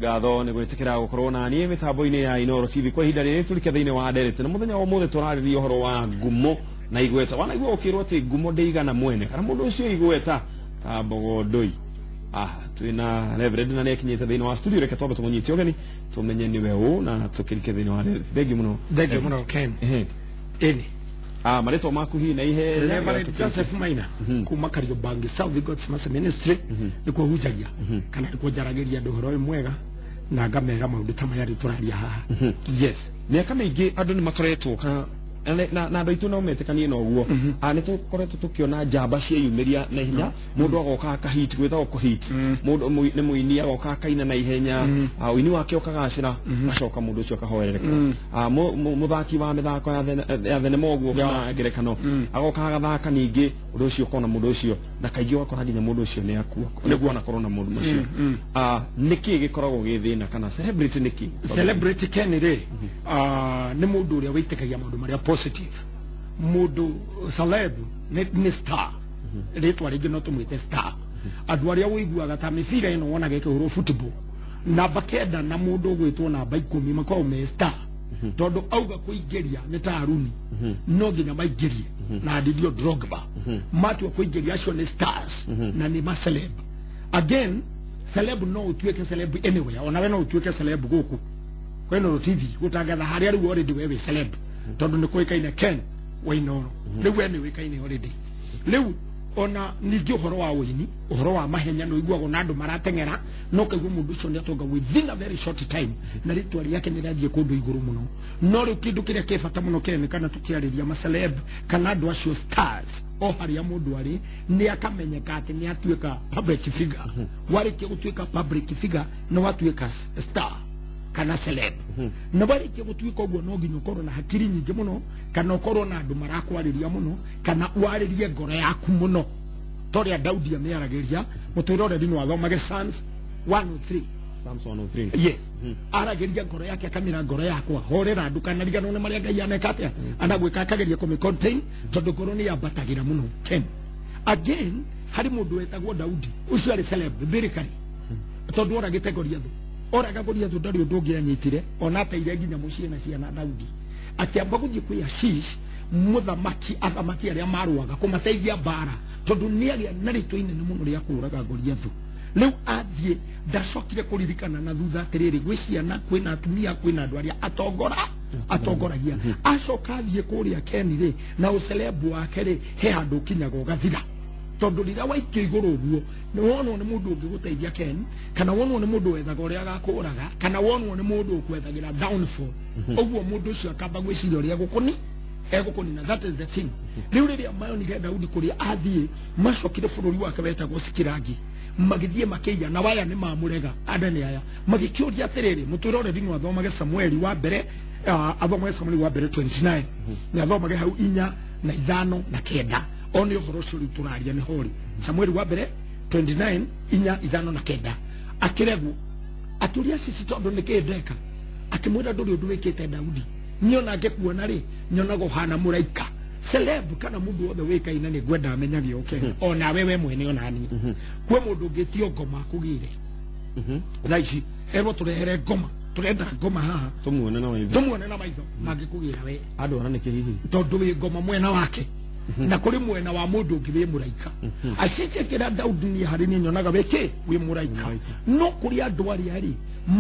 Ngatho nĩ gwĩtĩkĩra gũkorwo na niĩ mĩtambo-inĩ ya Inooro TV kwa ihinda rĩrĩ tũrike thĩinĩ wa ndereti na mũthenya wa ũmũthĩ tũrarĩrĩria ũhoro wa ngumo na igweta. Wanaigua ũkĩrwo atĩ ngumo ndĩigana mwene kana mũndũ ũcio igweta ta mbogo ndũi. Ah, twĩna Reverend na nĩakinyĩte thĩinĩ wa studio, reke twambe tũmũnyite ũgeni tũmenye nĩwe ũ na tũkĩrike thĩinĩ wa ndereti. Thengiũ mũno. Thengiũ mũno, Ken. Ehe. Ĩni. Ah, marĩtwa maku hihi na ihenya Reverend Joseph Maina kuma Kariobangi South God's Mercy Ministry nĩkuo hunjagia kana nĩkuo njaragĩria andũ ũhoro ũyũ mwega na ngamera maũndũ ta maya rĩu tũraria haha. Yes. Mĩaka mĩingĩ andũ nĩ makoretwo kana na andũ aitũ no metĩkanie na ũguo. Ah, nĩ tũkoretwo tũkĩona njamba cieyumĩria na ihenya, mũndũ agoka akahit, gwĩtagwo kũhit. Mũndũ nĩ mũini agoka akaina na ihenya. Ah, ũini wake ũkagacĩra, acoka mũndũ ũcio akahoerereka. Ah, mũthaki wa mĩthako ya thenema ũguo kana ngerekano agoka agathaka, ningĩ ũndũ ũcio ũkona mũndũ ũcio na kaingĩ ũgakora nginya mũndũ ũcio nĩ akua nĩguo anakorwo na mũndũ macio. Ah, nĩkĩ gĩkoragwo gĩ thĩna kana celebrity nĩkĩ? Celebrity, Ken, rĩ, nĩ mũndũ ũrĩa wĩtĩkagia maũndũ marĩa positive. Mũndũ celeb nĩ star, rĩtwa rĩngĩ no tũmwĩte star. Andũ arĩa ũiguaga ta mĩbira ĩno wonaga ĩkĩhũrwo, football, namba 9 na mũndũ ũgwĩtwo namba 10 makoragwo me star, tondũ auga kũingĩria nĩ ta Aruni no nginya maingĩrie na Didier Drogba matua kũingĩria, acio nĩ stars na nĩ maceleb. Again, celeb no ũtuĩke celeb anywhere, onawe no ũtuĩke celeb gũkũ kwĩ TV gũtangatha harĩa rĩu already we wĩ celeb, tondũ nĩ kũĩkaine Ken Wainoro, rĩu we nĩ ũĩkaine already. Rĩu ona ningĩ ũhoro wa ũini, ũhoro wa mahenya, nĩ ũiguagwo na andũ marateng'era no kaigua mũndũ ũcio nĩ atonga within a very short time na rĩtwa rĩake nĩ rĩrathiĩ kũndũ igũrũ mũno. No rĩu kĩndũ kĩrĩa kĩ bata mũno, Ken, kana tũkĩarĩria maceleb kana andũ acio stars, o harĩa mũndũ arĩ nĩ akamenyeka atĩ nĩ atuĩka public figure. Warĩkia gũtuĩka public figure nĩ watuĩka star kana celeb, na warĩkia gũtuĩka ũguo no nginya ũkorwo na hakiri nyingĩ mũno kana ũkorwo na andũ marakwarĩria mũno kana warĩrie ngoro yaku mũno ta ũrĩa Daudi amĩaragĩria. Mũtwĩroreri no athomage Psalms 103. Psalms 103. Yes. Aragĩria ngoro yake, akamĩra, "Ngoro yakwa, horera, ndũkanariganwo nĩ marĩa Ngai aneka atĩa anagwĩka." Akageria kũmĩ contain tondũ ngoro nĩ yambatagĩra mũno, Ken. Again, harĩ mũndũ wetagwo Daudi, ũcio arĩ celeb lyrically tondũ oragĩte Goliathũ. Oraga Goliathũ, ndarĩ ũndũ ũngĩ anyitire, ona ateire nginya mũciĩ na ciana. Daudi akĩamba gũthiĩ kwĩ Ashish mũthamaki, athamaki arĩa marũaga, kũmateithia mbara tondũ nĩ agĩa na rĩtwa inene mũno rĩa kũũraga Goliathũ. Rĩu athiĩ ndacokire kũririkana na thutha atĩrĩrĩ, gwĩ ciana, kwĩna atumia, kwĩna andũ arĩa atongoragia. Acoka athiĩ kũrĩa, Ken, rĩ, na ũcelebu wake rĩ, he handũ ũkinyaga ũgathira, tondũ rĩrĩa waikio igũrũ ũguo nĩ wonwo nĩ mũndũ ũngĩgũteithia, Ken, kana wonwo nĩ mũndũ wethaga ũrĩa agakũraga, kana wonwo nĩ mũndũ ũkwethagĩra downfall. Ũguo mũndũ ũcio akamba gwĩciria ũrĩa egũkũnina. That is the thing. Rĩu rĩrĩa mayonire Daudi kũrĩa athiĩ, macokire bũrũri wake wetagwo Sikirangi, magĩthiĩ makĩiya na waya nĩ mamũrega anene aya, magĩkĩũria atĩrĩrĩ, mũtwĩroreri no athomage Samueli wa mbere, athomage Samueli wa mbere 29, nĩ athomage hau 4 na 5 na 9, one ũhoro ũcio rĩu tũraria nĩ hori. Samueli wa mbere 29, 4, 5 na 9. Akĩregwo, akĩũria cici, tondũ nĩ kĩĩ ndeka? Akĩmwĩra, "Ndũrĩ ũndũ wĩkĩte, Daudi. Niĩ ona ngĩkuona rĩ, nyonaga ũhana mũraika." Celeb kana mũndũ wothe wĩkaine nĩ ngwenda amenyage oke onawe we mwene onani kwĩ mũndũ ũngĩtio ngoma akũgĩre thaa ici, erwo tũrehere ngoma, tũrenda ngoma haha. Tumuone na maitho. Tũmuone na maitho, mangĩkũgĩra we. Andwara nĩkĩ hihi? Tondũ wĩ ngoma mwena wake na kũrĩ mwena wa mũndũ ũngĩ wĩ mũraika. Acicĩkĩra Daudi, niĩ harĩ niĩ nyonaga wĩ kĩ wĩ mũraika. Mũraika. No kũrĩ andũ arĩa rĩ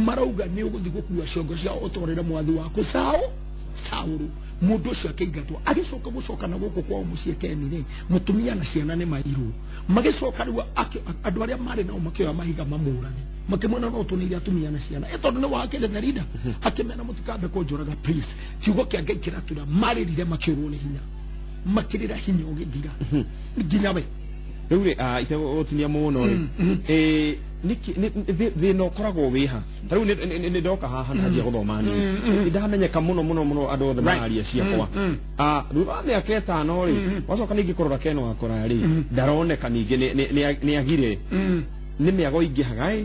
marauga nĩ ũgũthiĩ gũkua ciongo ciao ũtwarĩre mwathi waku Saũlũ. Mũndũ ũcio akĩingatwo, agĩcoka gũcoka na gũkũ kwao mũciĩ, Ken, rĩ, mũtumia na ciana nĩ mairwo. Magĩcoka rĩu andũ arĩa marĩ nao makĩoya mahiga mamũrage, makĩmwĩra no tũnĩire atumia na ciana ĩ tondũ nĩ wakĩrĩ the leader. Akĩmera, "Mũtikambe kũnjũraga, please." Kiugo kĩa Ngai kĩratura marĩrire makĩũrwo nĩ hinya, makĩrĩra hinya ũgĩthira nginya we. Rĩu rĩ, itegũtinia mũno rĩ, nĩkĩ thĩna ũkoragwo wĩ ha? Ta rĩu nĩ ndoka haha na njia gũthoma news, nĩ ndamenyeka mũno mũno mũno, andũ othe mararia ciakwa. Ah, thutha wa mĩaka 5 rĩ, wacoka ningĩ kũrora Ken wakora rĩ, ndaroneka ningĩ nĩ agire. Nĩ mĩago ingĩhaga ĩ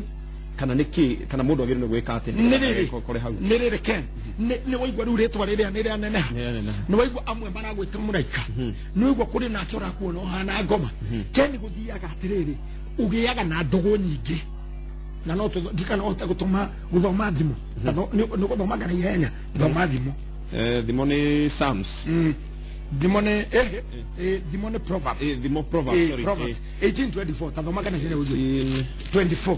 kana nĩ kĩ, kana mũndũ agĩrĩirwo nĩ gwĩka atĩ nĩ rĩrĩ kũrĩ hau? Nĩ rĩrĩ, Ken, nĩ waigua rĩu rĩtwa rĩrĩa nĩ rĩaneneha. Nĩ rĩaneneha. Nĩ waigua amwe maragwĩta mũraika. Nĩ waigua kũrĩ nake ũrakuona ũhana ngoma. Ken, gũthiaga atĩrĩrĩ, ũgĩaga na ndũgũ nyingĩ. Na no ndikana ũhote gũtũma gũthoma thimo. Nĩ gũthomaga na ihenya, thoma thimo. Thimo nĩ Psalms. Thimo nĩ thimo nĩ Proverbs. Thimo Proverbs, sorry. Proverbs 18:24, tathomaga na ihenya ũguo. 24,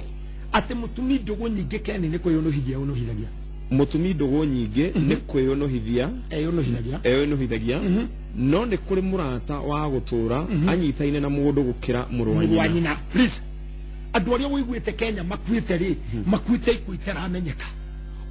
atĩ mũtumi ndũgũ nyingĩ, Keni, nĩ kwĩyũnũhithia ũnũhithagia. Mũtumi ndũgũ nyingĩ nĩ kwĩyũnũhithia Eyũnũhithagia. Eyũnũhithagia, no nĩ kũrĩ mũrata wa gũtũũra anyitaine na mũndũ gũkĩra mũrũ wa mũrũ wa nyina. Nyina. Please, andũ arĩa ũiguĩte Kenya makuĩte rĩ, makuĩte ikuũ itaramenya.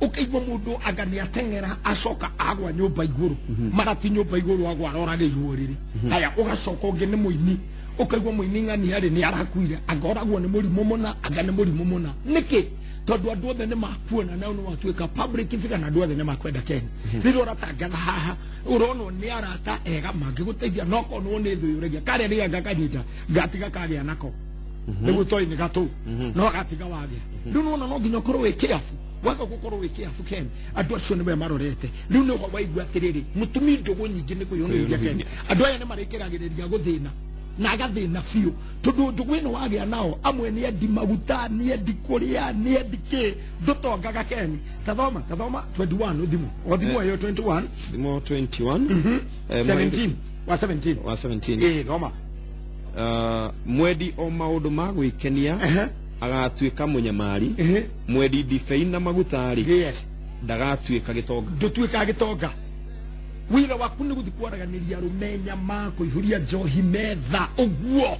Ũkaigua mũndũ anga nĩ ateng'era, acoka agwa nyũmba igũrũ, marati nyũmba igũrũ agwa, aroragĩirwo rĩrĩ. Haya, ũgacoka ũngĩ nĩ mũini, ũkaigua mũini ng'ania rĩ nĩ arakuire, anga oragwo nĩ mũrimũ mũna, anga nĩ mũrimũ mũna. Nĩkĩ? Tondũ andũ othe nĩ makuona nao nĩ watuĩka public figure, na andũ othe nĩ makwenda. Kenya rĩrĩa ũratangatha haha, ũronwo nĩ arata ega mangĩgũteithia, no konwo nĩ thũ yũragia karĩa rĩrĩa ngakanyita ngatiga kagĩa nako nĩguo toĩ nĩ gatũ, no gatiga wagĩa. Rĩu nĩwona no nginya ũkorwo wĩ kĩabu, waga gũkorwo wĩ kĩabu, Ken, andũ acio nĩwe marorete. Rĩu nĩho waigua atĩrĩrĩ, mũtumi ndũgũ nyingĩ nĩ kwĩyũnũithia. Ken, andũ aya nĩ marĩkĩragĩrĩria gũthĩna na agathĩna biũ, tondũ ndũgũ ĩno wagĩa nao, amwe nĩ endi maguta, nĩ endi kũrĩa, nĩ endi kĩ, ndũtongaga. Ken, tathoma, tathoma 21, ũthimo o thimo ĩyo 21. Thimo 21. 17 wa 17. Wa 17. Ĩĩ, thoma. Mwendi o maũndũ ma gwĩkenia agatuĩka mũnyamari, mwendi ndibei na maguta-rĩ, ndagatuĩka gĩtonga. Ndũtuĩkaga gĩtonga. Wĩra waku nĩ gũthiĩ kwaraganĩria arũme nyama, kũihũria njohi metha ũguo,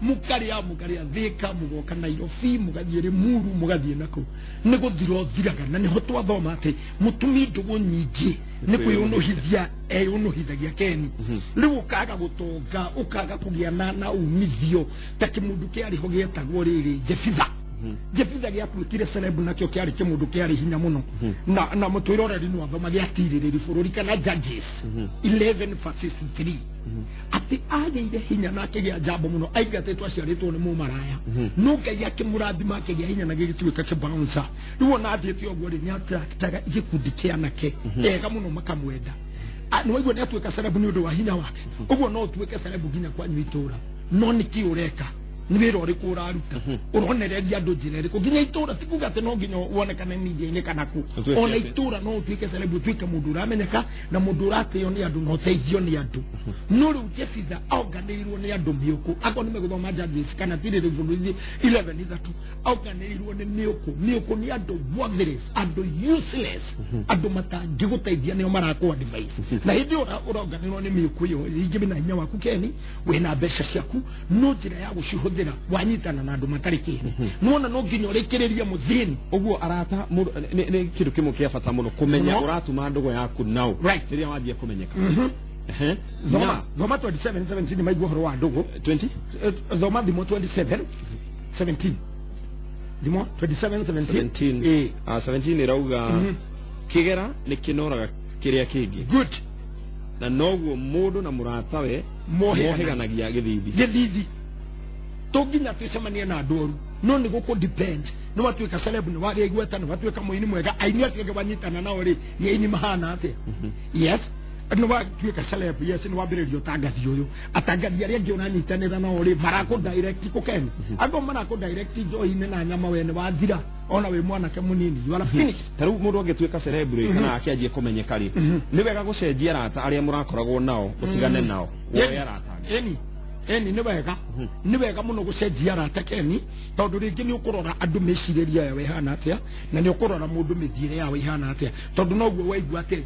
mũkarĩa, mũkarĩa Thĩka, mũgoka Nairobi, mũgathiĩ Rĩmuru, mũgathiĩ nakũu, nĩ gũthira ũthiraga. Na nĩho twathoma atĩ mũtumi ndũgũ nyingĩ nĩ kwĩyũnũhithia eyũnũhithagia. Keni, rĩu ũkaga gũtonga, ũkaga kũgĩa na umithio, ta kĩmũndũ kĩarĩ ho gĩetagwo rĩrĩ Jefitha. Jefitha gĩatuĩkire celeb, nakĩo kĩarĩ kĩmũndũ kĩarĩ hinya mũno, na mũtwĩroreri no athoma gĩatirĩrĩri bũrũri kana Judges 11 verses 3, atĩ agĩire hinya na akĩgĩa njambo mũno, aingatĩtwo, aciarĩtwo nĩ mũmaraya, no Ngai akĩmũrathima, akĩgĩa hinya na gĩgĩtuĩka kĩbouncer. Rĩu ona athiĩte ũguo rĩ, nĩ attractaga gĩkundi kĩa anake ega mũno makamwenda. Nĩ waigua nĩ atuĩka celeb nĩ ũndũ wa hinya wake. Ũguo no ũtuĩke celeb nginya kwanyu itũra, no nĩkĩ ũreka? Nĩ wĩra ũrĩkũ ũraruta? Ũronereria andũ njĩra ĩrĩkũ nginya itũra? Ti kuga atĩ no nginya wonekane media-inĩ kana kũ. Ũtuĩke Ona itũra no ũtuĩke celeb, ũtuĩke mũndũ ũramenyeka na mũndũ ũratĩo nĩ andũ na ũteithio nĩ andũ. No rĩu Jefitha onganĩirwo nĩ andũ mĩũkũ. Akorwo nĩ megũthoma Judges kana tirĩrĩ bũrũri 11 ithatũ, onganĩirwo nĩ mĩũkũ. Mĩũkũ nĩ andũ worthless, andũ useless, andũ matangĩgũteithia, nĩo marakũ advice. Na hĩndĩ ĩyo ũronganĩrwo nĩ mĩũkũ ĩyo, rĩngĩ wĩna hinya waku, Keni, wĩna mbeca ciaku, no njĩra ya gũcihũthĩra wanyitana na andũ matarĩ kĩene. Nĩwona no nginya ũrĩkĩrĩrie mũthĩni. Ũguo arata nĩ kĩndũ kĩmwe kĩa bata mũno kũmenya Mũno. ũratuma ndũgũ yaku nao rĩrĩa wanjia kũmenyeka. Thoma thoma 27 17, maigua ũhoro wa ndũgũ. 20. Thoma thimo 27 17, thimo 27 17. 17. Ĩĩ. 17 ĩrauga, kĩgera nĩ kĩnoraga kĩrĩa kĩngĩ, Good. Na noguo mũndũ na mũratawe Mohĩganagia. mohĩganagia gĩthithi. Gĩthithi. To nginya twĩcemanie na andũ oru, no nĩ gũkũ depend. Nĩ watuĩka celeb, nĩ wagĩa igweta, nĩ watuĩka mũini mwega, aini acio angĩ wanyitana nao rĩ, nĩ aini mahana atĩa? Yes, nĩ watuĩka celeb, yes, nĩ wambĩrĩria ũtangathi ũyũ, atangathi arĩa angĩ ũranyitanĩra nao rĩ, marakũ direct kũkeni andũ marakũ direct njohi-inĩ na nyama, we nĩ wathira ona wĩ mwanake mũnini, you are finished. Ta rĩu mũndũ angĩtuĩka celeb rĩ, kana akĩanjie kũmenyeka rĩ, nĩ wega gũcenjia arata arĩa mũrakoragwo nao, ũtigane nao, woe arata angĩ? Eni, eni, nĩ wega, nĩ wega mũno gũcenjia arata, Keni, tondũ rĩngĩ nĩ ũkũrora andũ mĩcirĩrie yao ĩhana atĩa, na nĩ ũkũrora mũndũ mĩthiĩre yao ĩhana atĩa, tondũ noguo waigua atĩ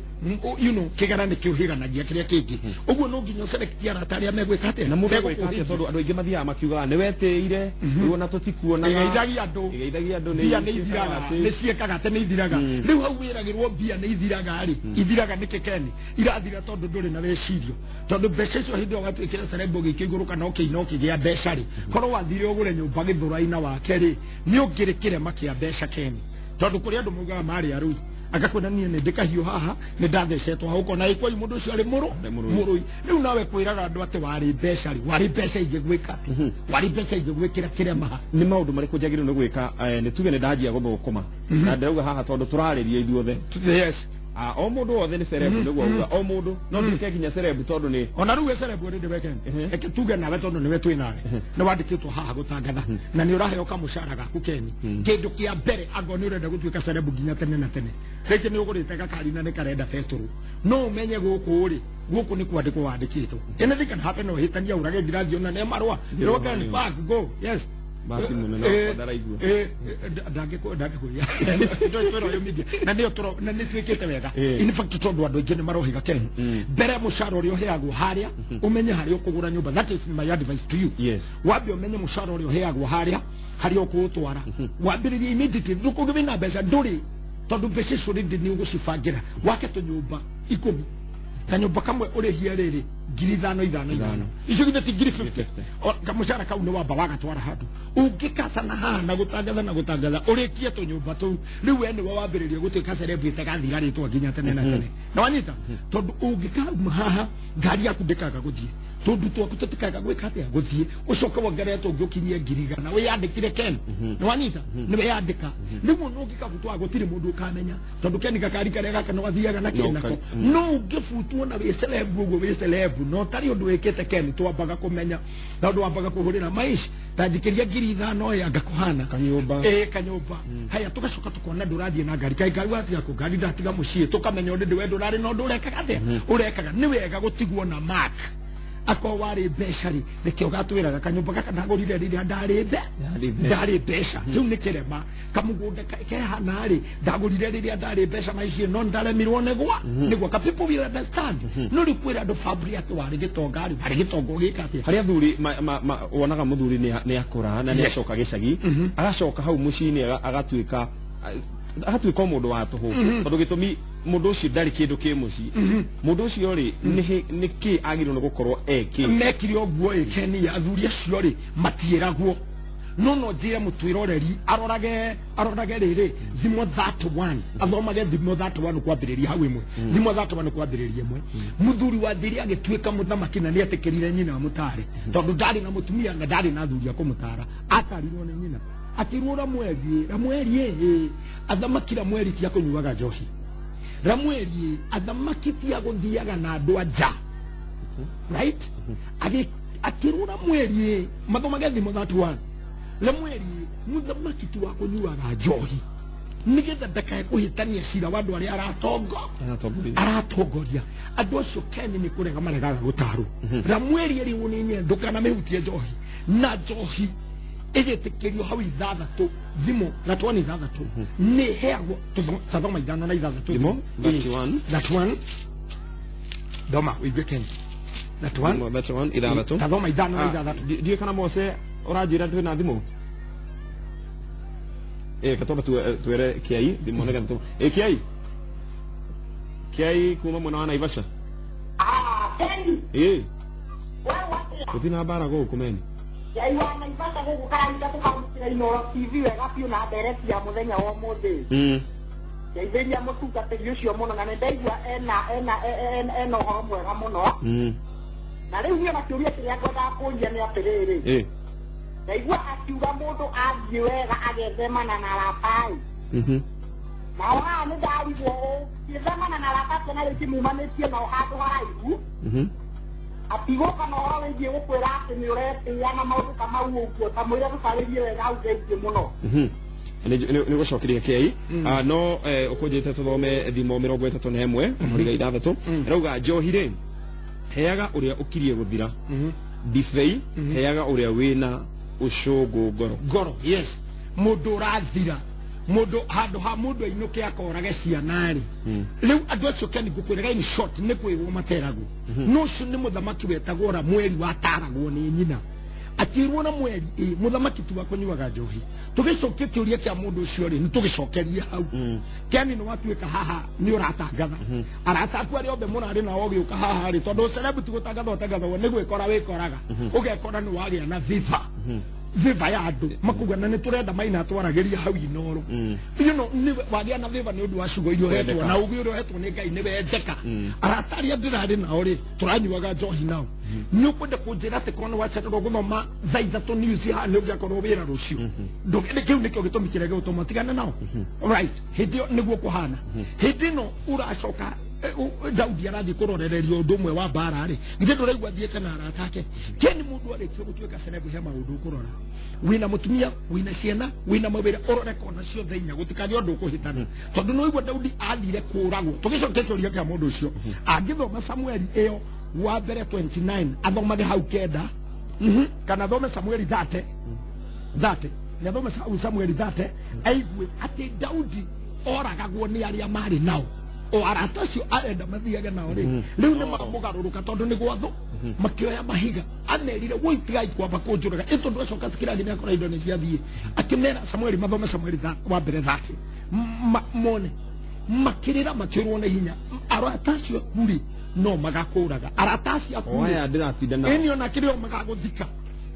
kĩgera nĩ kĩũhĩganagia kĩrĩa kĩngĩ. Ũguo no nginya ũselect arata arĩa megwĩka atĩa. Na mũndũ egwĩka atĩa? Tondũ andũ aingĩ mathiaga makiugaga nĩ wetĩire rĩu ona tũtikuonaga. Ĩgeithagia andũ. Ĩgeithagia andũ. Mbia nĩ ithiraga, nĩ ciĩkaga atĩ nĩ ithiraga. Rĩu hau wĩragĩrwo mbia nĩ ithiraga rĩ, ithiraga nĩkĩ, Keni? Irathira tondũ ndũrĩ na wĩcirio, tondũ mbeca icio hĩndĩ ĩyo watuĩkire celeb, ũgĩikio igũrũ kana ũkĩina ũkĩgĩa mbeca rĩ, korwo wathire ũgũre nyũmba Gĩthũrai-na wake rĩ, nĩ ũngĩrĩ kĩrema kĩa mbeca, Keni, tondũ kũrĩ andũ maugaga marĩ arũi, agakwĩra niĩ nĩ ndĩkahiũ haha, nĩ ndathecetwo hau, ũkona ĩkwai mũndũ ũcio arĩ mũrũ Arĩ mũrũi. Mũrũi. Rĩu nawe kwĩraga andũ atĩ warĩ mbeca rĩ, warĩ mbeca ingĩgwĩka atĩ warĩ mbeca ingĩgwĩkĩra kĩrema ha? Nĩ maũndũ marĩkũ njagĩrĩirwo nĩ gwĩka? Nĩ tuge nĩ ndanjia gũthũkũma, na ndĩrauga haha tondũ tũrarĩria ithuothe. Yes. Ah, o mũndũ wothe nĩ celeb, nĩguo uga o mũndũ no nduĩke nginya celeb tondũ nĩ Ona rĩu wĩ celeb already we Ken. Reke tuge nawe, tondũ nĩwe twĩ nawe, nĩ wandĩkĩtwo haha gũtangatha na nĩ ũraheo kamũcara gaku Ken. Kĩndũ kĩa mbere, angorwo nĩ ũrenda gũtuĩka celeb nginya tene na tene, rĩngĩ nĩ ũgũrĩte gakari na nĩ karenda betũrũ, no ũmenye gũkũ rĩ, gũkũ nĩ kwandĩkwo wandĩkĩtwo. Anything can happen, ũhĩtania ũrage ngirathi ona nĩ marũa. Nĩ Ken, back go, yes. Bahati mũno Eh, no ndaraigua. Ndangĩkũria twĩra media na nĩyo tũro na nĩ twĩkĩte wega. In fact, tondũ andũ aingĩ nĩ marohiga Ken, mbere mũcara ũrĩa ũheagwo harĩa, ũmenye harĩa ũkũgũra nyũmba. That is my advice to you. Wambe ũmenye mũcara ũrĩa ũheagwo harĩa, harĩa ũkũũtwara, wambĩrĩrie immediately. Ndũkũngĩ wĩna mbeca ndũrĩ, tondũ mbeca icio rĩngĩ nĩ ũgũcibangĩra wake tũnyũmba 10, kanyũmba kamwe ũrĩhie rĩrĩ 5,000 5 5, icio githĩ ti ngiri 50? Kamũcara kau nĩ wamba wagatwara handũ ũngĩkacana haha na gũtangatha na gũtangatha, ũrĩkie tũnyũmba tũu. Rĩu we nĩwe wambĩrĩria gũtuĩka celeb ĩtagathira rĩtwa nginya tene na tene. Na wanyita, tondũ ũngĩkauma haha, ngari yaku ndĩkaga gũthiĩ, tũndũ twaku tũtikaga gwĩka atĩa, gũthiĩ. Ũcoke wongerere tũngĩ ũkinyie 100,000 wĩyandĩkire Ken. Nĩ wanyita, nĩ weyandĩka. Rĩu ona ũngĩkabutwo, gũtirĩ mũndũ ũkamenya, tondũ Ken gakari karĩa gaka no athiaga na No, kĩnako. No ũngĩbutwo na wĩ celeb ũguo, wĩ celeb no tarĩ ũndũ wĩkĩte Ken, twambaga kũmenya tondũ wambaga kũhũrĩra maici ta njikĩria 5,000 ĩ anga kũhana Kanyũmba. Ĩ kanyũmba. Haya, tũgacoka tũkona ndũrathiĩ na ngari, kaĩ ngari watiga kũ? Ngari ndatiga mũciĩ. Tũkamenya ũndũ we ndũrarĩ na ũndũ ũrekaga atĩa, ũrekaga. Nĩ wega gũtigwo na mark. Akorwo warĩ mbeca rĩ, nĩkĩo gatwĩraga kanyũmba gaka ndagũrire rĩrĩa ndarĩ mbe Ndarĩ mbeca. Ndarĩ mbeca. Rĩu nĩ kĩrema kamũgũnda kehana rĩ, ndagũrire rĩrĩa ndarĩ mbeca maici, no ndaremirwo nĩgwa nĩgwa ka. People will understand. No rĩu kwĩra andũ Fabri atĩ warĩ gĩtonga rĩ, warĩ gĩtonga ũgĩka atĩa? Harĩa athuri wonaga mũthuri nĩ akũra na nĩ acoka gĩcagi, agacoka hau mũciĩ-inĩ, agatuĩka o mũndũ wa tũhũ, tondũ gĩtũmi mũndũ ũcio ndarĩ kĩndũ kĩ mũciĩ. Mũndũ ũcio rĩ, nĩ kĩ agĩrĩirwo nĩ gũkorwo ekĩ? Mekire ũguo ĩ Kenia, athuri acio rĩ, matiĩragwo. No njĩre mũtwĩroreri arorage rĩrĩ Thimo 31, athomage Thimo 31 kwambĩrĩria hau ĩmwe. Thimo 31 kwambĩrĩria ĩmwe. Mũthuri wa thiri agĩtuĩka mũthamaki na nĩetĩkĩrire nyina amũtare, tondũ ndarĩ na mũtumia na ndarĩ na athuri a kũmũtara. Atarirwo nĩ nyina, akĩrwo, "Ramweri, Ramweri ĩ, athamaki, Ramweri, ti a kũnyuaga njohi. Ramweri ĩ, athamaki ti a gũthiaga na andũ a nja." Right? Akĩrwo, "Ramweri ĩ," mathomage Thimo 31, "Ramweri ĩ, mũthamaki ti wa kũnyuaga njohi, nĩgetha ndakae kũhĩtania cira wa andũ arĩa aratongo Aratongoria. Aratongoria." Andũ acio Keni nĩ kũrega maregaga gũtarwo. "Ramweri ĩrĩ ũninye, ndũkanamĩhutie njohi." Na njohi ĩgĩtĩkĩrio hau ithathatũ, Thimo 31 ithathatũ nĩ heagwo. Tathoma 5 na 6. Thimo 31. 31, thoma ũigue Ken, 31. Thimo 31 ithathatũ. Tathoma 5 na Ah, 6. Ndiũĩ kana Mose ũranjĩra twĩna thimũ ĩ katwamba twere kĩai thimũ nĩgetha ĩ kĩai kĩai kuma mwena wa Naivasha. Ah, Ken, ĩ we watia. Gũtirĩ na mbara gũkũ meni. Ngai wa Naivasha gũkũ karahita tũkamũkĩra Inooro TV wega biũ na ndereti ya mũthenya wa ũmũthĩ. Ngeithĩria mũtungatĩri ũcio mũno na nĩ ndaigua ena ũhoro mwega mũno. Na rĩu niĩ ona kĩũria kĩrĩa ngwendaga kũria nĩ atĩrĩrĩ. Ndaigua akiuga mũndũ athiĩ wega agethemana na arata. Nao haha nĩ ndarigwo, ũngĩthemana na arata atĩa na rĩngĩ mumanĩtie nao handũ haraihu? Atigũka na ũhoro wĩgiĩ gũkwĩra atĩ nĩ ũretĩĩa na maũndũ ta mau ũguo, ta mwĩre tũcarĩrie wega hau. Thengiũ mũno. Nĩ gũcokeria kĩai. Ah, no ũkũnjĩte tũthome Thimo 31 mũriga 6. Ĩrauga, njohi rĩ, heaga ũrĩa ũkirie gũthira, ndibei heaga ũrĩa wĩna ũcũngũ ngoro. Ngoro, yes. Mũndũ ũrathira, mũndũ handũ ha mũndũ ainũke akorage ciana rĩ. Rĩu andũ acio Ken, ngũkwĩraga in short, nĩ kwĩrwo materagwo. No ũcio nĩ mũthamaki wetagwo Ramweri, wataragwo nĩ nyina, akĩrwo, "Ramweri ĩ, mũthamaki ti wa kũnyuaga njohi." Tũgĩcokia kĩũria kĩa mũndũ ũcio rĩ, nĩ tũgĩcokerie hau. Ken, nĩ watuĩka haha nĩ ũratangatha, arata aku arĩa othe mũrarĩ nao ũgĩũka haha rĩ, tondũ celeb ti gũtangatha ũtangathagwo, nĩ gwĩkora wĩkoraga. Ũgekora nĩ wagĩa na viva ya andũ makuga na nĩ tũrenda maina atwaragĩria hau Inooro. Nĩ wagĩa na viva nĩ ũndũ wa ciugo iria ũhetwo Wendeka. na ũgĩ ũrĩa ũhetwo nĩ Ngai, nĩ wendeka. Arata arĩa ndĩrarĩ nao rĩ, tũranyuaga njohi nao. Nĩ ũkwenda kũnjĩra atĩ korwo nĩ wacererwo gũthoma thaa 3 news haha nĩ ũngĩakorwo wĩra rũciũ? Kĩu nĩkĩo gĩtũmi kĩrĩa gĩgũtũma ũtigane nao. Right, hĩndĩ ĩyo nĩguo kũhana. Hĩndĩ ĩno ũracoka Daudi arathiĩ kũrorereria ũndũ ũmwe wa mbara rĩ, githĩ ndũraigua athiĩte na arata ake? Ken, mũndũ arĩkia gũtuĩka celeb he maũndũ ũkũrora. Wĩna mũtumia, wĩna ciana, wĩna mawĩra, ũrore kona ciothe inya, gũtikagĩe ũndũ ũkũhĩtana. Tondũ nĩ waigua Daudi athire kũragwo. Tũgĩcokia kĩũria kĩa mũndũ ũcio, angĩthoma Samueli ĩyo wa mbere 29, athomage hau 9, kana athome Samueli 30, 30, nĩ athome Samueli 30, aigue atĩ Daudi oragagwo nĩ arĩa marĩ nao. O arata acio arenda mathiage nao rĩ, rĩu nĩ mamũgarũrũka tondũ nĩ gwatho makĩoya mahiga. Amerire, woi, tigai kwamba kũnjũraga. Ĩ tondũ acoka Cikiragi nĩ akora indo nĩ ciathiĩ. Akĩmera Samueli mathome Samueli wa mbere 30, mone makĩrĩra makĩũrwo nĩ hinya. Arata acio aku rĩ, no magakũraga arata acio aku rĩ. Aya ndĩratinda nao. Ĩni ona akĩrĩ o magagũthika,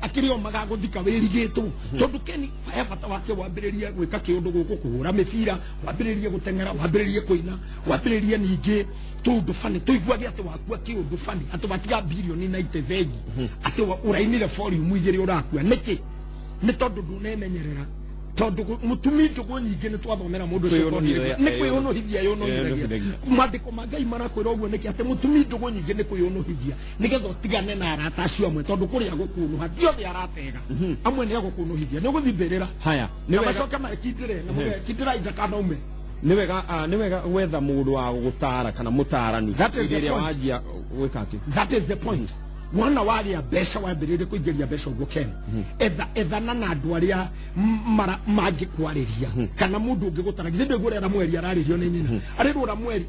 akĩrĩ o magagũthika wĩrigĩtwo. Tondũ Keni he bata wake wambĩrĩrie gwĩka kĩũndũ gũkũ, kũhũra mĩbira, wambĩrĩrie gũteng'era, wambĩrĩrie kũina, wambĩrĩrie ningĩ tũũndũ bani, tũiguage atĩ wakua kĩũndũ bani, atĩ watiga bilioni na ite bengi, atĩ ũrainire volume 2 ũrakua nĩkĩ? Nĩ tondũ ndũnemenyerera, tondũ mũtumi ndũgũ nyingĩ nĩ twathomera mũndũ ũcio. Kwĩyũnũhithia. Nĩ kwĩyũnũhithia yũnũhithagia. Kwĩyũnũhithagia. Maandĩko ma Ngai marakwĩra ũguo nĩkĩ? Atĩ mũtumi ndũgũ nyingĩ nĩ kwĩyũnũhithia, nĩgetha ũtigane na arata acio amwe, tondũ kũrĩa gũkũnũha ti othe aratega, amwe nĩ agũkũnũhithia, nĩ ũgũthiĩ mbĩrĩra. Haya, nĩ na wega. Macoke mekindĩre na mũgekindĩra idakanaume. Nĩ wega gwetha mũndũ wa gũgũtara kana mũtarani That is the hĩndĩ ĩrĩa point. wanjia gwĩka atĩ. That is the point. Wona wagĩa mbeca, wambĩrĩrie kũingĩria mbeca ũguo, Ken, etha ethana na andũ arĩa mangĩkwarĩria kana mũndũ ũngĩgũtara. Githĩ ndũigua ũrĩa Ramueli ararĩrio nĩ nyina? Arĩrwo, Ramueli,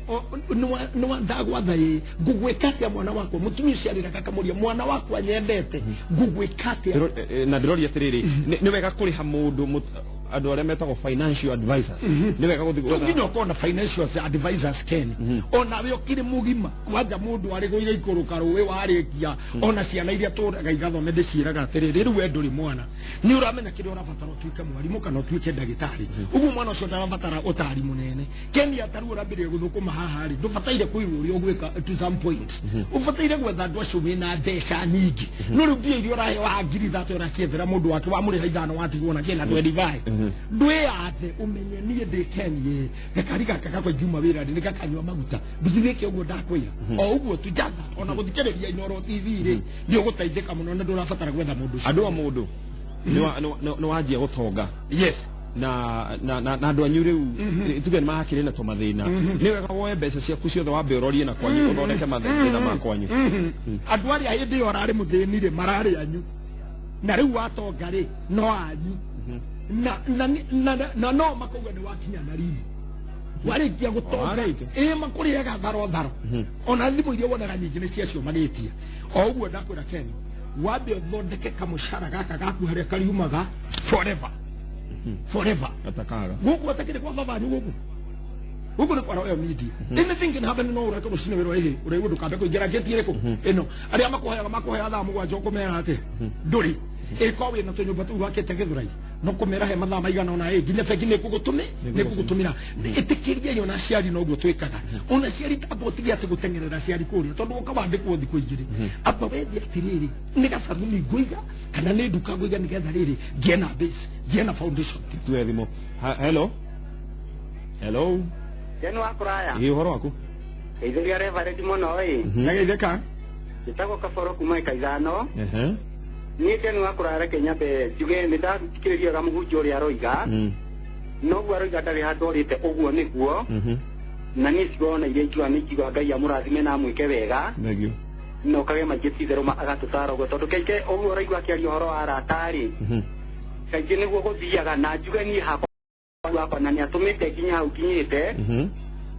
nĩ ndagwatha ĩ ngũgwĩka atĩa mwana wakwa? Mũtumia ũcio arĩraga akamũria, mwana wakwa nyendete, ngũgwĩka atĩa? Na ndĩroria atĩrĩrĩ, nĩ wega kũrĩha mũndũ andũ arĩa metagwo financial advisors? Nĩ wega gũthiĩ To gwetha? nginya ũkorwo na financial advisors, Ken. Ona we ũkĩrĩ mũgima kwanja, mũndũ arĩ ikũrũka rũĩ warĩkia. Ona ciana iria tũraga igathome, ndĩciĩraga atĩrĩrĩ, rĩu we ndũrĩ mwana, nĩ ũramenya kĩrĩa ũrabatara, ũtuĩke mwarimũ kana ũtuĩke ndagĩtarĩ. Ũguo mwana ũcio ndarabatara ũtari mũnene. Ken, atarĩ ũrambĩrĩria gũthũkũma haha rĩ, ndũbataire kũigwo ũrĩa ũgwĩka. To some point ũbataire gwetha andũ acio mena mbeca nyingĩ, no rĩu mbia iria ũraheo haha 30,000, ũraciethera mũndũ wake wamũrĩha 5, watigwo na kĩna 25. Ndwĩyathe ũmenye niĩ ndĩ Ken, gakari gaka gakwa ingiuma wĩra rĩ, nĩgakanyua maguta nduthi wĩke ũguo ndakwĩra, o ũguo tu jatha. Ona gũthikĩrĩria Inooro TV rĩ, nĩ ũgũteithĩka mũno na ndũrabatara gwetha mũndũ ũcio. Andũ a mũndũ nĩ wanjia gũtonga na andũ anyu rĩu tuge nĩ mahakĩrĩ na tũmathĩna, nĩ wega woe mbeca ciaku ciothe wambe ũrorie na kwanyu, ũthondeke mathĩna ma kwanyu? Andũ arĩa hĩndĩ ĩyo ũrarĩ mũthĩni rĩ, mararĩ anyu, na rĩu watonga rĩ, no anyu na no makauga nĩ wakinya na riri warĩkia gũtonga. Alright. Ĩ makũrĩaga tharo tharo. Ona thimũ iria wonaga nyingĩ nĩ ciacio magĩtia. O ũguo ndakwĩra Ken, wambe ũthondeke kamũcara gaka gaku harĩa kariumaga forever forever. Gatakaga. Gũkũ atakĩrĩ kwa baba wanyu, gũkũ gũkũ nĩ kwa Royal Media. Anything can happen. No ũreke rũcinĩ wĩrwo ĩhĩ ũraigua ndũkambe kũingĩra ngĩti ĩrĩkũ ĩno. Arĩa makũheaga makũheaga thaa 7, ũkũmera atĩ ndũrĩ ĩko wĩna tũnyũmba tũu wakĩte Gĩthũrai, no kũmera he mathaa maigana ona ĩ nginya bengi nĩ kũgũtũmĩra. Ĩtĩkĩria ona aciari, noguo twĩkaga ona aciari. Amba ũtige atĩ gũteng'erera aciari kũrĩa tondũ ũka wandĩkwo thikũ 2. Amba wethe atĩrĩrĩ, nĩ gacabuni ngũiga kana nĩ nduka ngũiga, nĩgetha rĩrĩ ngĩe na base, ngĩe na foundation. Tuwe thimũ. Hello, hello. Ken wa kũraya. Ĩ, ũhoro waku? Geithĩria Reverend mũno ĩ. Nageithĩka. Njĩtagwo Kaboro kuma ĩka 5. Niĩ Ken wa kũraya, reke nyambe njuge nĩ ndathikĩrĩria wega mũhunjia ũrĩa aroiga. Noguo aroiga ndarĩ handũ orĩte, ũguo nĩguo. Na niĩ cigona iria ingiuga nĩ ingiuga Ngai amũrathime na amwĩke wega. Thank you. Na ũkage maingĩ ti itherũ agatũtara ũguo, tondũ kaingĩ ũguo ũraigua akĩaria ũhoro wa arata rĩ, kaingĩ nĩguo gũthiaga. Na njuge niĩ hakwa wakwa na nĩ atũmĩte nginya hau nginyĩte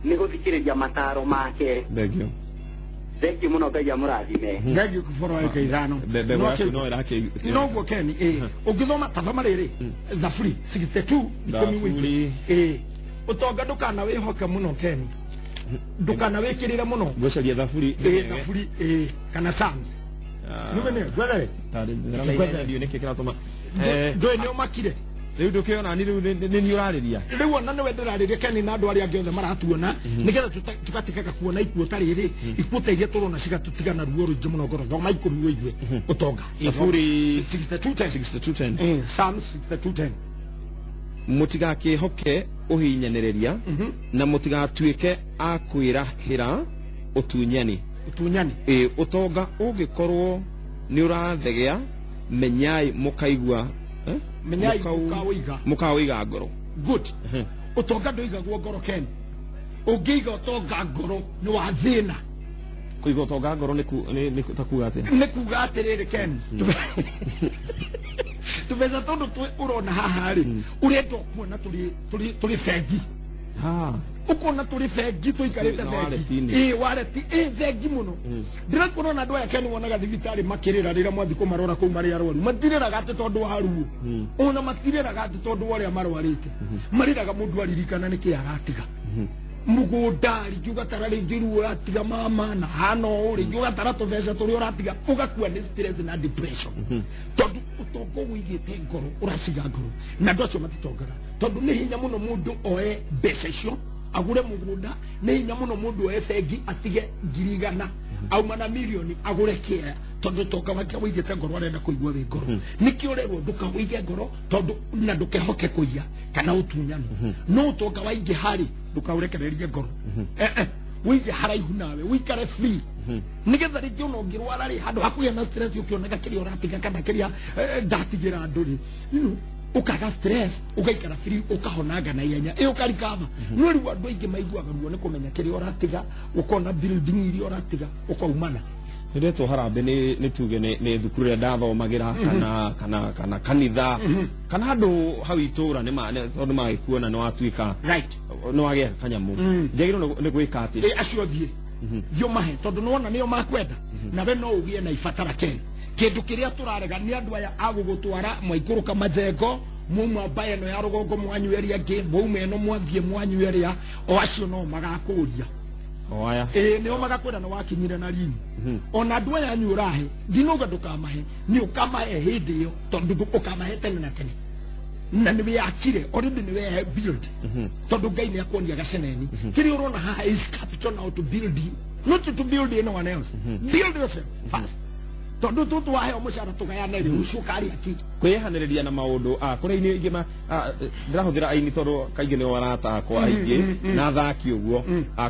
nĩ gũthikĩrĩria mataro make. Thank you. Thank you mũno, Ngai amũrathime. Ngai kuboro eka 5. Mbegũ yaku no ĩrakĩ. Noguo Ken, ĩ ũngĩthoma tathoma rĩrĩ Thaburi 62 10 wiki. Thaburi. Ĩ ũtonga ndũkana wĩhoke mũno, Ken, ndũkana wĩkĩrĩre mũno. Ngũcaria Thaburi. Ĩ Thaburi, ĩ kana Psalms. Nĩwe nĩ ngwethere. Nĩkĩ kĩratũma Ndũĩ nĩ ũmakire. Rĩu ndũkĩona ni rĩu nĩ niĩ ũrarĩria. Rĩu ona nĩwe ndĩrarĩria, Keni, na andũ arĩa angĩ othe maratuona, nĩgetha tũgatigaga kuona ikuũ ta rĩrĩ, ikuũ ta iria tũrona cigatũtiga na ruo rũingĩ mũno ngoro. Thoma 10 ũigue ũtonga. Thaburi 62:10. 62:10. Psalms 62:10. Mũtigakĩhoke ũhinyanĩrĩria na mũtigatuĩke a kwĩrahĩra ũtunyani. Ũtunyani. Ĩ ũtonga ũngĩkorwo nĩ ũrathegea, menyai mũkaigua, eh? Menyai mũkaũiga. Mũkaũiga ngoro. Good. Ũtonga ndũigagwo ngoro, Ken. Ũngĩiga ũtonga ngoro nĩ wa thĩna. Kũiga ũtonga ngoro nĩ ta kuga atĩa? Nĩ kuga atĩrĩrĩ, Ken, tũbeca tũndũ ũrona haha rĩ, ũrenda ũkuona tũrĩ bengi. Ũkona tũrĩ bengi, tũikarĩte Na bengi. Wallet-inĩ. Ĩ wallet ĩ bengi mũno. Ndĩrakuona ona andũ aya, Ken, wonaga thibitarĩ makĩrĩra rĩrĩa mwathiĩ kũmarora kũu marĩ arwaru. Matirĩraga atĩ tondũ wa ruo, ona matirĩraga atĩ tondũ wa ũrĩa marwarĩte. Marĩraga mũndũ aririkana nĩkĩ aratiga. Mũgũnda rĩngĩ ũgatara, rĩngĩ ruo ũratiga mama na hana ũũ, rĩngĩ ũgatara tũbeca tũrĩa ũratiga, ũgakua nĩ stress na depression, tondũ ũtonga ũwĩigĩte ngoro, ũraciga ngoro. Na andũ acio matitongaga, tondũ nĩ hinya mũno mũndũ oe mbeca icio agũre mũgũnda. Nĩ hinya mũno mũndũ oe bengi atige 100,000, auma na milioni, agũre kĩea, tondũ ũtonga wake wĩigĩte ngoro, arenda kũigua wĩ ngoro. Nĩkĩo ũrerwo ndũkawĩige ngoro, tondũ na ndũkehoke kũiya kana ũtunyani. No ũtonga waingĩha rĩ, ndũkaũrekererie ngoro. Wĩige haraihu nawe, wĩikare free, nigetha rĩngĩ ona ũngĩrwara rĩ, handũ hakũgĩa na stress ũkĩonaga kĩrĩa ũratiga kana kĩrĩa ndatigĩra andũ rĩ, ũkaga stress, ũgaikara free, ũkahonanga na ihenya, ĩ ũkarikava. No rĩu andũ aingĩ maiguaga ruo nĩ kũmenya kĩrĩa ũratiga, ũkona building iria ũratiga, ũkaumana. Nĩndetwo harambĩ nĩ tuge nĩ thukuru ĩrĩa ndathomagĩra kana kanitha kana andũ hau itũra nĩ tondũ magĩkuona nĩ watuĩka nĩ wagĩa kanyamũ, njagĩrĩirwo nĩ gwĩka atĩa? Ĩ acio thiĩ thiĩ ũmahe, tondũ nĩwona nĩo makwenda, nawe no ũgĩe na ibatara. Ken, kĩndũ kĩrĩa tũrarega nĩ andũ aya agũgũtwara mwaikũrũka majengo, mwauma mbaya ĩno ya rũgongo, mwanyua ĩrĩa ĩngĩ, mwauma ĩno mwathiĩ mwanyua ĩrĩa, o acio no magakũria. O aya. Ĩ nĩo magakwĩra nĩ wakinyire na rini. Ona andũ aya anyu ũrahe, ndinauga ndũkamahe, nĩ ũkamahe hĩndĩ ĩyo, tondũ ũkamahe tene na tene na nĩ wĩakire already, nĩ we build, tondũ Ngai nĩ akuonia gaceneni. Kĩrĩa ũrona haha is capital now to build you, not to build anyone else. Build yourself first, tondũ tũtũ waheo mũcara tũgayane rĩ, ũcio ũkarĩa kĩ? Kwĩyehanĩrĩria na maũndũ kũrĩ aini aingĩ ndĩrahũthĩra aini tondũ kaingĩ nĩo arata akwa aingĩ na athaki ũguo.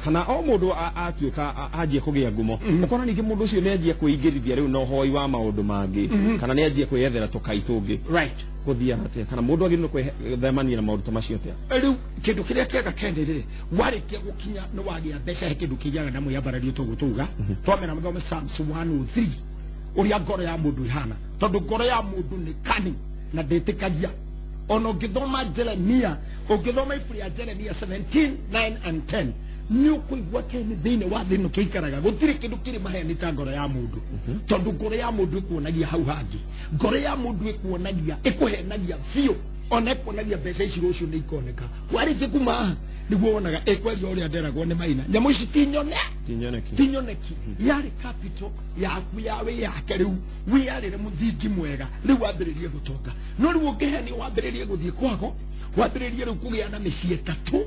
Kana o mũndũ atuĩka anjie kũgĩa ngumo, ũkona ningĩ mũndũ ũcio nĩ anjia kwĩingĩrithia rĩu na ũhoi wa maũndũ mangĩ, kana nĩ anjia kwĩyethera tũkai tũngĩ. Gũthiaga atĩa, kana mũndũ agĩrĩirwo kwĩthemania na maũndũ ta macio atĩa? Rĩu kĩndũ kĩrĩa kĩega, Kende, rĩrĩ warĩkia gũkinya nĩ wagĩa mbeca, he kĩndũ kĩgĩaga na mwĩyambarario tũguo tuga twamera mathome Psalms 103, ũrĩa ngoro ya mũndũ ĩhana, tondũ ngoro ya mũndũ nĩ kani na ndĩtĩkagia. Ona ũngĩthoma Jeremia, ũngĩthoma ibuku rĩa Jeremia 17 9 and 10, nĩ ũkũigua, Keni, thĩinĩ wa thĩ ĩno tũikaraga gũtirĩ kĩndũ kĩrĩ maheni ta ngoro ya mũndũ, tondũ ngoro ya mũndũ ĩkuonagia hau hangĩ. Ngoro ya mũndũ ĩkuonagia, ĩkũhenagia biũ, ona ĩkuonagia mbeca ici rũciũ nĩ ikoneka. Warĩkia kuma haha nĩguo wonaga ĩkweria ũrĩa nderagwo nĩ maina, nyamũ ici ti nyone. Tinyoneki. Ti nyoneki. Yarĩ capital yaku ya wĩ yake. Rĩu wĩyarĩre mũthingi mwega, rĩu wambĩrĩrie gũtonga. No rĩu ũngĩhenio, wambĩrĩrie gũthiĩ kwago, wambĩrĩrie rĩu kũgĩa na mĩciĩ ĩtatũ,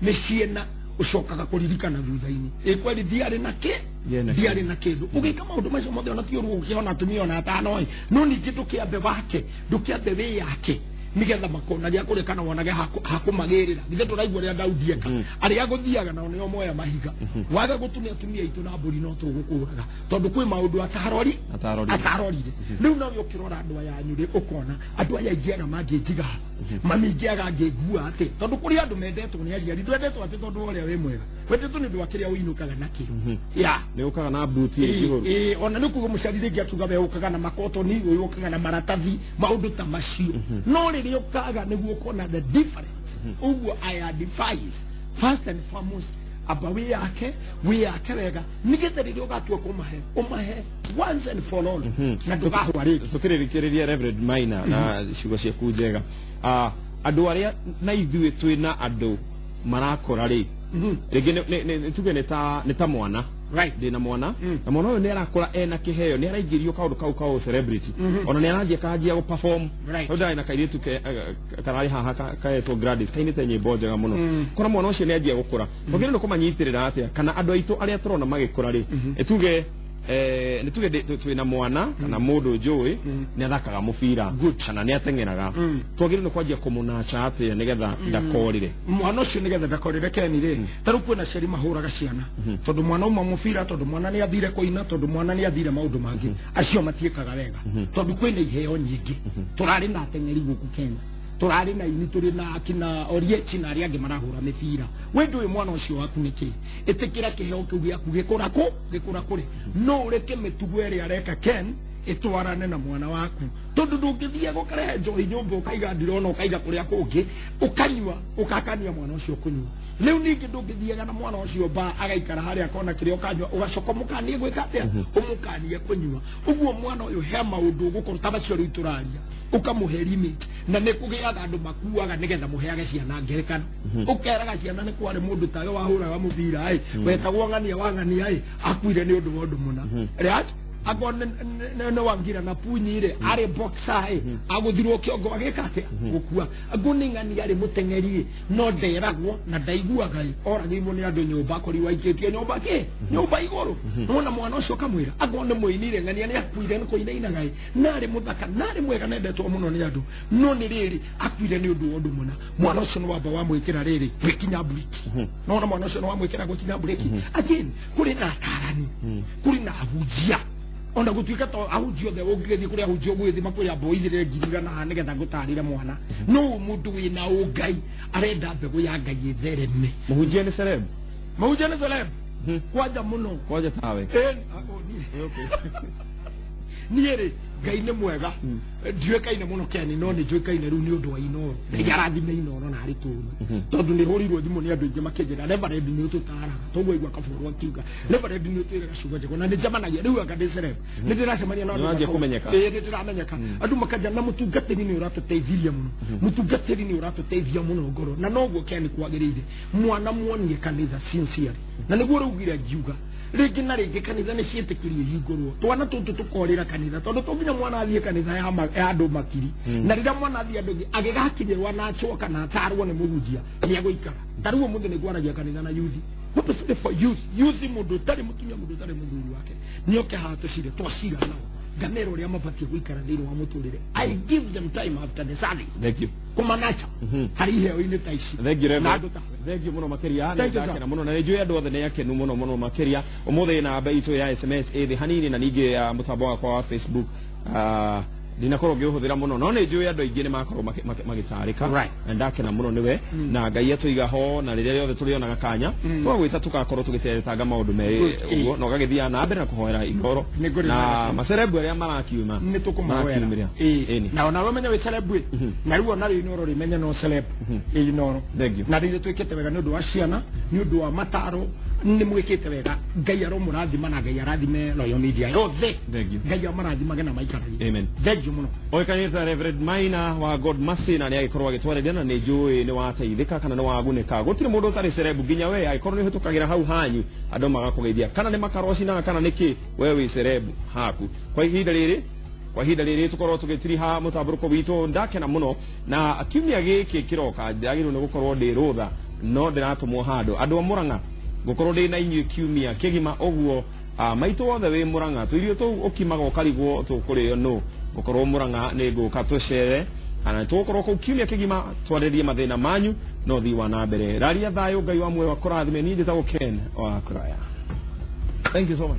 mĩciĩ ĩna, ũcokaga kũririkana thutha-inĩ, ĩ kweri ndiarĩ na kĩ. Ndiarĩ na Ndiarĩ na kĩndũ. Ũgĩka maũndũ macio mothe, ona ti ũru ũkĩona atumia ona atano ĩ, no ningĩ ndũkĩambe wake, ndũkĩambe wĩ yake, nigetha makona gĩa kũrĩa kana wonage hakũmagĩrĩra. Githĩ ndũraigua ũrĩa Daudi eka? Arĩa gũthiaga nao nĩo moya mahiga. Waga gũtumia atumia aitũ na mbũri, no tũgũkũraga, tondũ kwĩ maũndũ atarori. Atarorire. Atarorire. Rĩu nawe ũkĩrora andũ aya anyu rĩ, ũkona andũ aya ingĩaga mangĩnjiga, mami ingĩaga ngĩngua atĩ, tondũ kũrĩ andũ mendetwo nĩ aciari. Ndwendetwo atĩ tondũ wa ũrĩa wĩ mwega, wendetwo nĩ ũndũ wa kĩrĩa ũinũkaga nakĩo ya. Nĩ ũkaga na buti ĩngĩ. Ĩ, ona nĩ kuga mũciari rĩngĩ akiuga we ũkaga na makotoni, ũyũ ũkaga na maratathi, maũndũ ta macio. No rĩrĩa ũkaga nĩguo ũkona the difference. Ũguo I advise, first and foremost, amba wĩyake, wĩyake wega, nĩgetha rĩrĩa ũgatua kũmahe, ũmahe once and for all na ndũgahũa rĩngĩ. Tukĩrĩkĩrĩria, Reverend Maina, na ciugo ciaku njega, andũ arĩa na ithuĩ twĩna andũ marakũra rĩ. Rĩngĩ tuge nĩ ta mwana. Ndĩna mwana, na mwana ũyũ nĩ arakũra ena kĩheo, nĩ araingĩrio kaũndũ kau ka celebrity, ona nĩ arathiĩ akanjia gũ perform. Rĩu ndarĩ na kairĩtu kararĩ haha kaetwo Gladys, kainĩte nyĩmbo njega mũno. Kora mwana ũcio nĩ anjia gũkũra, twagĩrĩirwo nĩ kũmanyitĩrĩra atĩa, kana andũ aitũ arĩa tũrona magĩkũra rĩ, ĩtuge nĩ tuge twĩna mwana kana mũndũ njũĩ nĩ athakaga mũbira kana nĩ ateng'eraga, twagĩrĩirwo nĩ kwanjia kũmũnacha atĩa nĩgetha ndakorĩre? Mwana ũcio nĩgetha ndakorĩre, Keni rĩ, ta rĩu kwĩna aciari mahũraga ciana tondũ mwana uma mũbira, tondũ mwana nĩ athire kũina, tondũ mwana nĩ athire maũndũ mangĩ. Acio matiĩkaga wega, tondũ kwĩna iheo nyingĩ. Tũrarĩ na ateng'eri gũkũ Kenya, tũrarĩ na ini, tũrĩ na akina Oriechi na arĩa angĩ marahũra mĩbira. We ndũĩ mwana ũcio waku nĩ kĩ. Ĩtĩkĩra kĩheo kĩu gĩaku gĩkũra kũ gĩkũra kũrĩ, no ũreke mĩtugo ĩrĩa areka, Ken, ĩtwarane na mwana waku, tondũ ndũngĩthiaga ũkarehe njohi nyũmba, ũkaiga ndirona, ũkaiga kũrĩa kũngĩ, ũkanyua, ũkakania mwana ũcio kũnyua. Rĩu ningĩ ndũngĩthiaga na mwana ũcio ba agaikara harĩa akona kĩrĩa ũkanyua, ũgacoka ũmũkanie gwĩka atĩa, ũmũkanie kũnyua. Ũguo mwana ũyũ he maũndũ ũgũkorwo ta macio rĩu tũraria, ũkamũhe limit, na nĩ kũgĩaga andũ makuaga nĩgetha mũheage ciana ngerekano. Ũkeraga ciana nĩ kwarĩ mũndũ tawe wahũraga mũbira ĩ, wetagwo ng'ania wa ng'ania ĩ, akuire nĩ ũndũ wa ũndũ mũna. Right, akorwo nĩ Wangira na Punyi rĩ, arĩ boxer ĩ, agũthirwo kĩongo agĩka atĩa, gũkua. Angũ nĩ ng'ania arĩ mũteng'eri ĩ, no nderagwo na ndaiguaga ĩ, oragĩirwo nĩ andũ nyũmba, akorirwo aikĩtio nyũmba kĩ nyũmba igũrũ. Nona mwana ũcio ũkamwĩra akorwo nĩ mũini rĩ, ng'ania nĩ akuire nĩ kũinainaga ĩ, narĩ mũthaka, narĩ mwega, nendetwo mũno nĩ andũ, no nĩ rĩrĩ akuire nĩ ũndũ wa ũndũ mũna. Mwana ũcio nĩ wamba wamwĩkĩra rĩrĩ gwĩkinya mburiki. Nona mwana ũcio nĩ wamwĩkĩra gwĩkinya mburiki. Again, kũrĩ na atarani, kũrĩ na ahunjia, ona gũtuĩka to ahunjia othe ũngĩgĩthiĩ kũrĩ ahunjia ũgũgĩthiĩ makwĩra mboithĩre 100,000 haha nĩgetha ngũtarĩre mwana. No mũndũ wĩna ũngai arenda mbegũ ya Ngai ĩthereme. Mũhunjia nĩ celeb? Mahunjia nĩ celeb kwanja mũno. Kwanja tawe? Oh, niĩ rĩ, Ngai nĩ mwega, ndiũĩkaine mũno, Keni, no nĩ njũĩkaine rĩu nĩ ũndũ wa Inoro. Ngai arathime Inoro na arĩ tũri, tondũ nĩ hũrirwo thimũ nĩ andũ aingĩ makĩnjĩra, "Reverend, nĩ ũtũtaraga." Toguo aigua kabũrũ akiuga, "Reverend, nĩ ũtwĩraga ciugo njega." Na nĩ njemanagia rĩu, anga ndĩ celeb, nĩ ndĩracemania na andũ. Nĩ wanjia kũmenyeka. Ĩĩ, nĩ ndĩramenyeka. Andũ makanja na mũtungatĩri nĩ ũratũteithirie mũno, mũtungatĩri nĩ ũratũteithia mũno ngoro. Na noguo, Keni, kwagĩrĩire mwana muonie kanitha sincerely, na nĩguo rĩugire ngiuga rĩngĩ na rĩngĩ kanitha nĩ ciĩtĩkĩrio ihingũrwo, twana tũtũ tũkorĩra kanitha, tondũ to nginya mwana athiĩ kanitha ya andũ makiri. Na rĩrĩa mwana athiĩ andũ agĩgakinyĩrwo na achwo kana atarwo nĩ mũhunjia, nĩ agũikara. Ta rĩu ũmũthĩ nĩ ngwaragia kanitha na youth, purposely for youth. Youth, mũndũ ũtarĩ mũtumia, mũndũ ũtarĩ mũthuri wake, nĩ oke haha tũcire, twacira nao, ngamera ũrĩa mabatiĩ gũikara thĩinĩ wa mũtũrĩre. I give them time after the service Thank you. kũmanacha harĩ iheo-inĩ ta ici Thank you, na Reverend. andũ tawe. Thank you mũno makĩria. Thank you, sir. Ndakena mũno na nĩ njũĩ andũ othe nĩ akenu mũno mũno makĩria. Ũmũthĩ namba itũ ya SMS ĩ thĩ hanini, na ningĩ ya mũtambo wakwa wa Facebook, ndinakorwo ngĩũhũthĩra mũno, no nĩ njũĩ andũ aingĩ nĩ makorwo magĩtarĩka. Na ndakena mũno nĩwe, na Ngai atũiga ho, na rĩrĩa rĩothe tũrĩonaga kanya tũgagwĩta, tũgakorwo tũgĩteretanga maũndũ merĩ. Good. Ũguo na ũgagĩthiaga na mbere na kũhoera Inoro Nĩ ngũrĩ na na- macerebu arĩa marakiuma nĩ tũkũmahoera. marakiumĩra. Ĩĩ. Ĩni. Na ona ũmenye wĩ celeb ĩ, na rĩu ona rĩu Inoro rĩmenye no celeb ĩ Inoro. Thank you. Na rĩrĩ twĩkĩte wega nĩ ũndũ wa ciana, nĩ ũndũ wa mataro, nĩ mwĩkĩte wega. Ngai aromũrathima na Ngai arathime Royal Media yothe. Thank you. Ngai amarathimage na maikaragie. Amen. Thank you mũno. Oĩkanĩte Reverend Maina wa God Mercy, na nĩ agĩkorwo agĩtwarĩria, na nĩ njũĩ nĩ wateithĩka kana nĩ wagunĩka. Gũtirĩ mũndũ ũtarĩ cerebu, nginya we angĩkorwo nĩ ũhĩtũkagĩra hau hanyu andũ magakũgeithia, kana nĩ makarocinaga kana nĩ kĩ, we wĩ cerebu haku. Kwa ihinda rĩrĩ tũkorwo tũgĩtiriha mũtambũrũko witũ. Ndakena mũno, na kiumia gĩkĩ kĩroka ndagĩrĩirwo nĩ gũkorwo ndĩ rũtha, no ndĩratũmwo handũ andũ a Mũrang'a, ngũkorwo ndĩ na inyuĩ kiumia kĩgima. Ũguo maitũ wothe wĩ Mũrang'a, tũirio tũu ũkimaga ũkarigwo tũkũrĩo nũ, ngũkorwo Mũrang'a, nĩ ngũka tũcere kana tũgũkorwo kũu kiumia kĩgima twarĩrie mathĩna manyu. No thii wa na mbere raria thayũ. Ngai wa muoyo akũrathime. Niĩ njĩtagwo Ken wa Kũraya. Thank you so much.